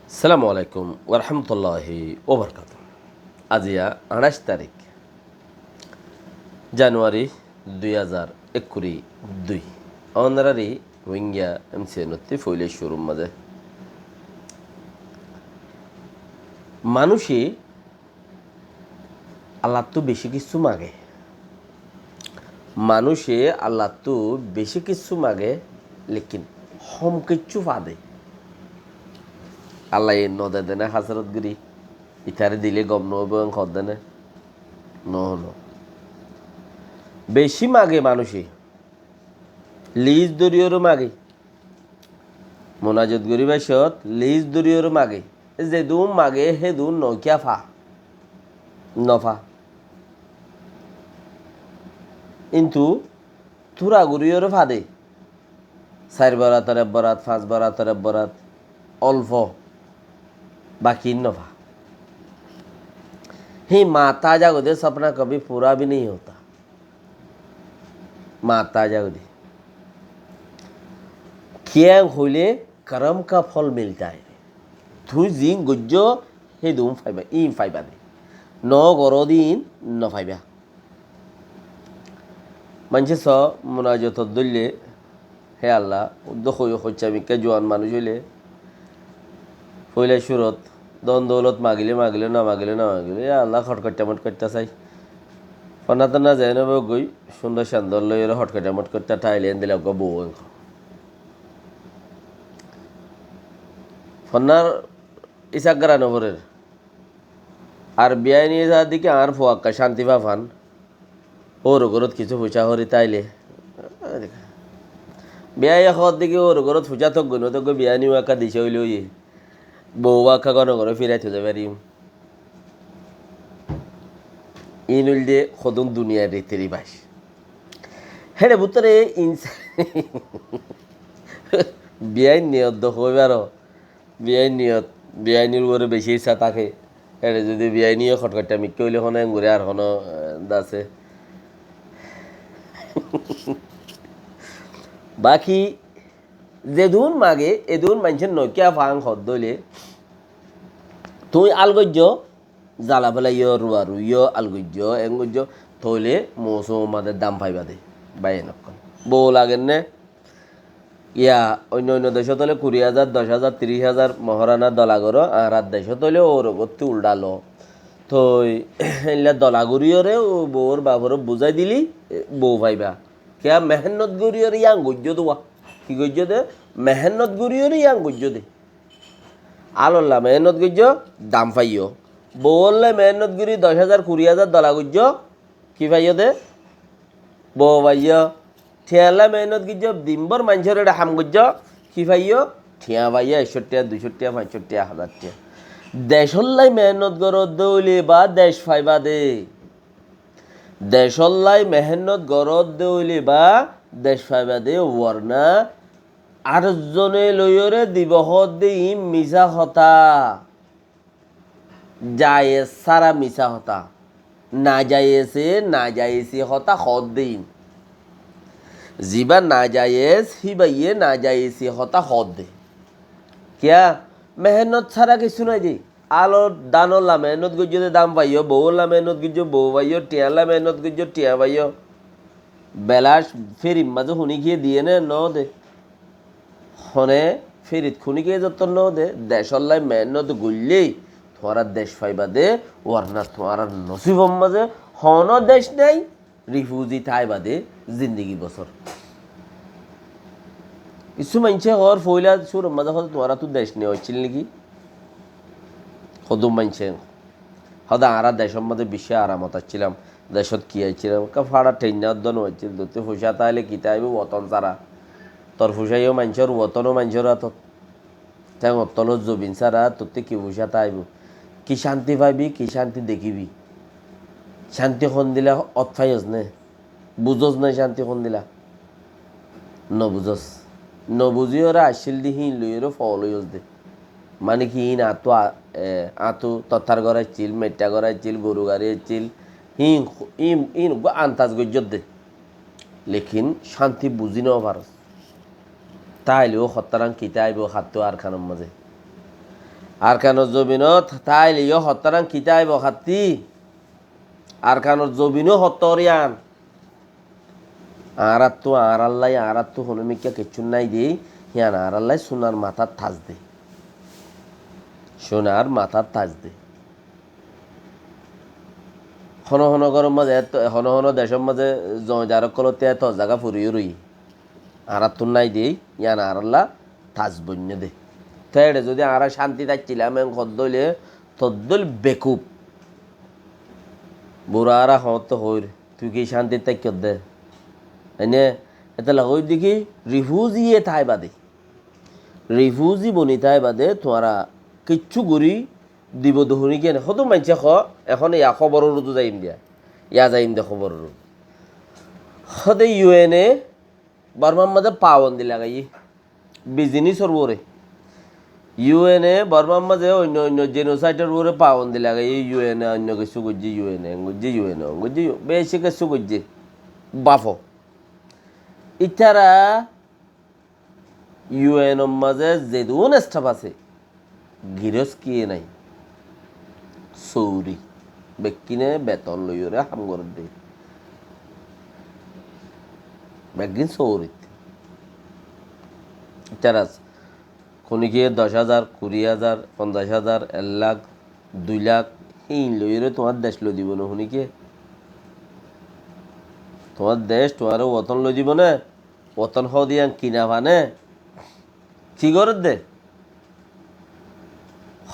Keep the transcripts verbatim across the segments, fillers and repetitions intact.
Assalamu alaikum warahmatulláhi wabarakátuhu. Aziya añçáic tarík Januari dui házar ekkuri dui. Ónorari Rohingya M C N ottú foila cúrur mazé manúice Allattú bicí kissú mage. Manúice Allattú bicí kissú mage, lekin hom kissú fade. Allaye node dene hásarot gorí, itare dile gom noóibo en hoó dene. No, no. Bicí mage manúice. Lis dóriyoré mage. Munajot goríbar cót lis dóriyoré mage. Zedún mage hédun nokiya fa. Nofa. Kintu túra goríyoré fade. Sair borator ek borat, fañs borator ek borat, olfo. Baki nofa. Hí maat aá zagói de, sapna kabhi pura bhi nahi hota. Maat aá zagói de. Kiyá hoilé karam ka phol milta hai. Tui zin goijjó, hédun faiba, in faiba de. No goró de in no faiba. Maincé so munajotot dóille, hé Allah, uddó hoi hoiccá mikká juan manúic óile, foila cúrot don doulot magile magile, no magile no magile, ya Allah, hotkoitta motkoitta sai. Fonná tonná zeén óibo goi, cúndor candor loiyóre hotkoitta motkoitta thaile endilla uggwá bou enko. Fonnar isak gara no forer. Ar biyaini zadi ki añár fuakka cánti fafan. Óur górot kissú fucá hori táile. Biyai hoódde ki óur górot fucá tók goi no tók goi, biyaini uákka dicá óile óiye. Bou uákka gono gono firai tui zai fariyum. Iín óilde hodún duniyair riti ribac. Héçe bútore insa-, biyain niyot do hoóibar. Biyain niyot, biyainir uore beci issa táke. Ére zodi biyaini ye hotkoitta mikká óile hono enguri ar hono, eh, dase. Baki zedun mage, edun maincór nokiya fang hoddé óile, tui al goijjó, zala felaiyó, ruwa ruiyó, al goijjó, en goijjó, tóile mousum made dam faiba de, bái en okkol. Bou lager ne, Iya, oinno oinno decót óile kuri házar, doc házar, tiríc házar mohórana dola goró, añárar decót óile óur uggwáttu uldha lo. Toi, éilla dola goríyoré, ó bour baforé buzái dili, e, bou faiba. Kiyá mehénnot goríyoré yián goijjó de uá. Ki goijjó de? Mehénnot goríyoré yián goijjó de. Alolla mehénnot goijjó, dam faiyó. Bouolla mehénnot gorí doc házar, kuri házar dola goijjó, ki faiyó de? Bou faiyó. Thiañlla mehénnot goijjó, din bór maincór eçe ham goijjó, ki faiyó? Thiañ faiyó, ekcó thiañ, duicó thiañ, fañscó thiañ, házar thiañ. Decólla mehénnot goródde óile ba dec faiba de. Decólla mehénnot goródde óile ba dec faiba de, warna ar zone loiyóre dibo hoódde iín misá hotá. Jayes sára misá hotá. Najayese najayesi hotá hoódde iín. Zibá najayes, híbaye najayesi hotá hoódde. Kiyá? Mehénnot sára kissú nái de. Alor danolla mehénnot goijjó de, dam faiyó, bouolla mehénnot goijjó, bou faiyó, thiañlla mehénnot goijjó, thiañ faiyó. Belac firit mazé hunikiye diye né? Nó de. Hone firit hunikiye zottór nó de, decólla mehénnot goillé tuáñra dec faiba de, warna tuáñrar nosibor mazé honó dec nái, rifuzi táiba de zindigi bosór. Kissú maincé hoór foóila cúrur mazé hoóde tuáñrattú dec newa accíl niki? Hodún maincé hoóde añára decór mazé bicí aramot accílam, decót ki accílam, ekká façá théinna uddá no accíl, tottú fucá táile ki táibo, woton sára. Tor fucáiyo maincór, wotono maincór átot. Théngor tolor zobin sára tottú ki fucá táibo? Ki cánti faibi, ki cánti dekíbi? Cánti hondila ot faiyos né? Buzós né cánti hondila? Nobuzós. Nobuzíyoré accíl de híin loiyóre fool óiyos de. Mane ki, híin añáttu a-, e, añáttu tottar goráiccíl, meiṭṭa goráiccíl, goru garí aiccíl, híin, híin, híin uggwá antas goijjós de. Lekin cánti buzí nofarós. Táile ó hottáran ki táibo hattú Arkanor mazé? Arkanor zobinot táile yó hottóran ki táibo hatti? Arkanor zobinó hottór yián. Añáráttu, añárállai, añáráttu honó mikká kiccú nái de, yián añárállai sunar matát taj de. Sunar matát taj de. Hono hono góror mazé, hono hono decór mazé zomidar ókkolótte eto zaga furiyó roiyé. Añáráttu nái de, yián añárálla taj boinné de. Te eçe zodi añára cántit accílam en hoddé óile, toddé óil bekuf. Bura añára hoóñtte hoóir, tui ki cántit táikkos de? Ene, etolla hoóir de ki, rifuzi e tái bade. Rifuzi boni tái bade, tuáñra kiccú gorí dibo de huní kene. Hodún maincé hoó, ehón ya hóboror uzu zaiyum de. Ya zaiyum de hóboror uzu. Hóde yu en e Bormar mazé pabondi lagaiyé. Bizinisor uore. Yu en e Bormar mazé oinno oinno jenosaidor uore pabondi lagaiyé. Yu en e oinno kessú goijjé, yu en e en goijjé, yu en e en goijjé, yu-, beci kessú goijjé. Bafo. Ítara yu en or mazé zedún estaf asé, girós kiyé nái. Souri. Bekkíne beton loiyóre ham gorédde. Beggín sourit. Ítara asé. Kunikiye doc házar, kuri házar, fonzaic házar, ek lak, dui lak, híin loiyóre tuáñr dec loi dibo né kunikiye? Tuáñr dec, tuáñre woton loi dibo né? Woton hoó de yián kina fane. Ki gorédde?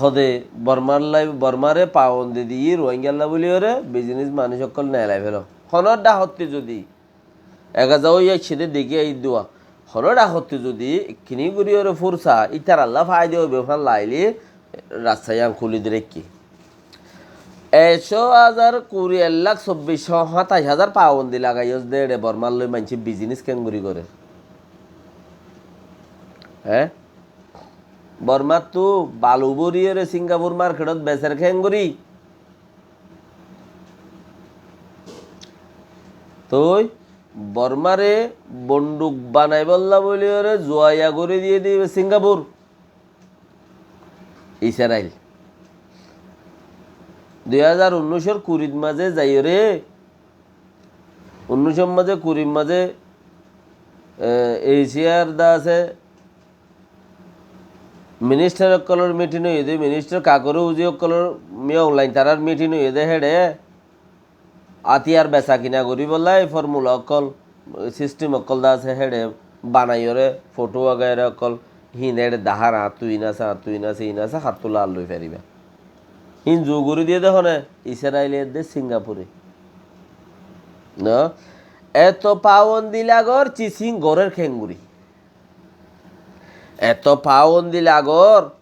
Hóde Bormar lai, Bormare pabondi diyé, Ruáingalla buliyóre bizinis manúic ókkol neelai félo. Honó dhahotti zodi, ega zaga óiye accíde dekí aiyér dua. Honó dhahotti zodi ekkíni goríyóre fursa, ítarallá faida óibo fán lailé, rasta yián kúli di raikké. Ekcó házar, kuri, ek lak, sobbic, háñtaic házar pabondi lagaiyós de eçe Bormar loi maincé bizinis keéngorí gorér? Hé? Bormáttu balu bóriyóre Singapur marketot beser keéngorí? Toi Bormare bonduk banaibólla buliyóre zuaiya gorí diyé de Singapur. Israel. Dui házar unnúicor kurit mazé zaiyóre, unnúicor mazé, kurit mazé, e, Esiyar de asé, ministar ókkolor mitin óiye de, ministar kakore uzi ókkolor miyong lain tarár mitin óiye de héçe, Átiyar besakina goríbolla formula ókkol, sistem ókkol de asé, héçe banaiyóre, foto wagaira ókkol, híin héçe dahár, añáttu iín asé, añáttu iín asé, iín asé, háttu laal loi faribá. Híin zu gorí diyé de hone, Israile de Singapure. No? Eto pabondi lagor, cisín gorér keéngorí? Eto pabondi lagor,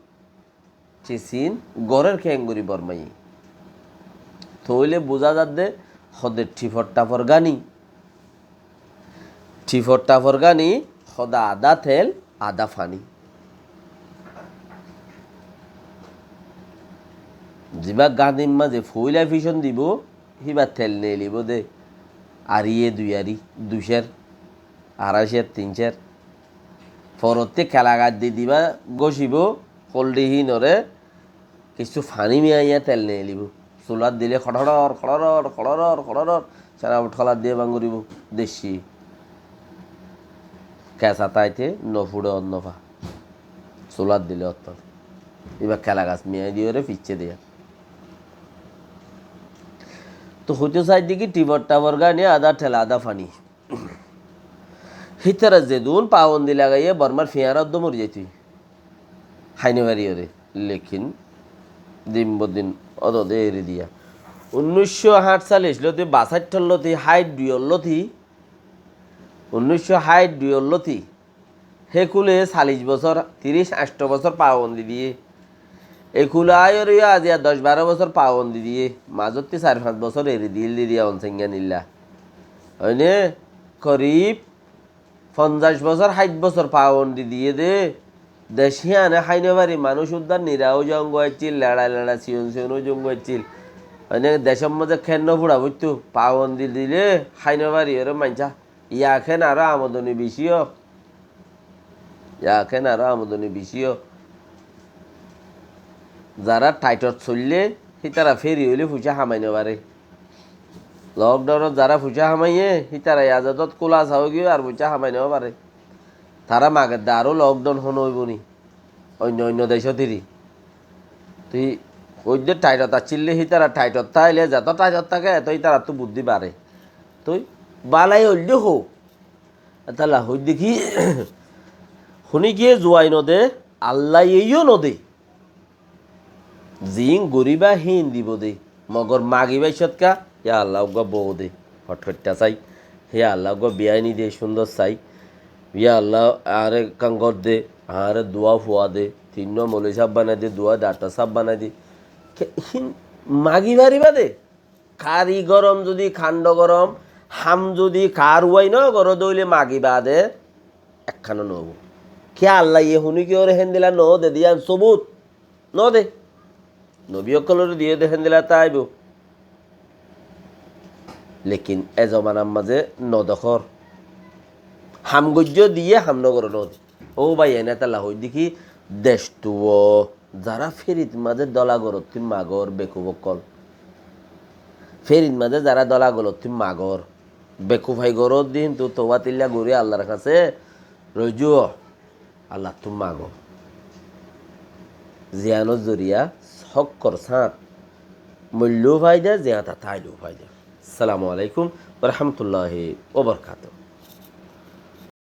Cisín gorér keéngorí Bormaye? Tóile buzá zadde hóde thifor thafor gáni, thifor thafor gáni hóde adá tel, adá faní. Zibá gádir mazé foóila fícon dibó, híba tel neelibó de, ariye dui ari, dui ser, arai ser, tin ser. Forottí kelagas di dibá gócibó, Koldi híinoré kissú faní miyaiya tel neelibó. Sulát dilé hoçoror, hoçoror, hoçoror, hoçoror. Sára uth holat diyé bangoribó. Deccí. Kesa táite nofuçe onnofa. Sulát dilé ottót. Ibá kelagas miyai diyoré ficcé diya. Tó hoitó saidde ki thifor thafor gáni adá tel adá faní. Hítara zedún pabondi lagaiye Bormar fiñára uddú mori zaitó. Hái no fariyóre. Lekin din bodin ódode eri diya. Unnícco háñtcallic lóti, basáitthor lóti, háit duiyór lóti, unnícco háit duiyór lóti, hé kúle callic bosór, tiríc añctho bosór pabondi diyé. E kúle aáiyoré yó aziya doc baró bosór pabondi diyé. Mazottí sair fañs bosór eri diyíl de diya onsainganilla. Óine korib fonzaic bosór, háit bosór pabondi diyé de, dec híane hái no fari, manúic uddá nira ói zaonggoi accíl, leça leça siyon siyon ói zaonggoi accíl. Óine decór mazé ken no fuça foittó, pabondi dilé hái no fari, ore maincá. Yaken aró amodoni bicí ó. Yaken aró amodoni bicí ó. Zará thaitot soillé, hítara feri óile fuisá hamai nofaré. Lokdaunot zará fuisá hamaiye, hítara e azadot kúlasa óigiyoi, ar fuisá hamai nofaré. Tará magedde aró lokdaun hon óibo ni? Oinno oinno decót eri. Tui hoiddé thaitot accíl de, hítara thaitot táile, zeto thaitot táke, eto hítarattú buddí baré. Tui bálai óilde hó. Etalla hoiddé ki, honikiye zuwai node, Allaye yó node. Ziín goríba híin dibo de. Mogor magiba icótka, ya Allah, uggúa bou de, hothoitta sai. Ya Allah, uggúa biyaini de, cúndor sai. Ya Allah, añáre ekkán gór de, añáre duwa fua de, tinnúa moloi sáb banai de, duwa daktor sáb banai de. Ke-, híin magi fariba de. Kari gorom zodi, kando gorom, ham zodi karuwai no goró de óile magi bade ekkano no óibo. Kiyá Allaye honikiyoré héndilla no de de yián sobut no de. Nobi ókkolore diyé de héndilla táibo. Lekin e zomanar mazé no dekór. Ham goijjó diyé, ham no goró no de. Ó bái, ene etalla hoiddé ki, dectuwo zará ferit mazé dóla gorottú magor, bekuf ókkol. Ferit mazé zará dóla gorottú magor, bekufai goródde, kintu tobatilla gorí Allar hañsé rojúo, Allattú mago. Ziyanor zoriya hókkor sát moilleyó faida, ziyata táileyo faida. Assalamu alaikum wa rahmatullahi wa barakatuhu.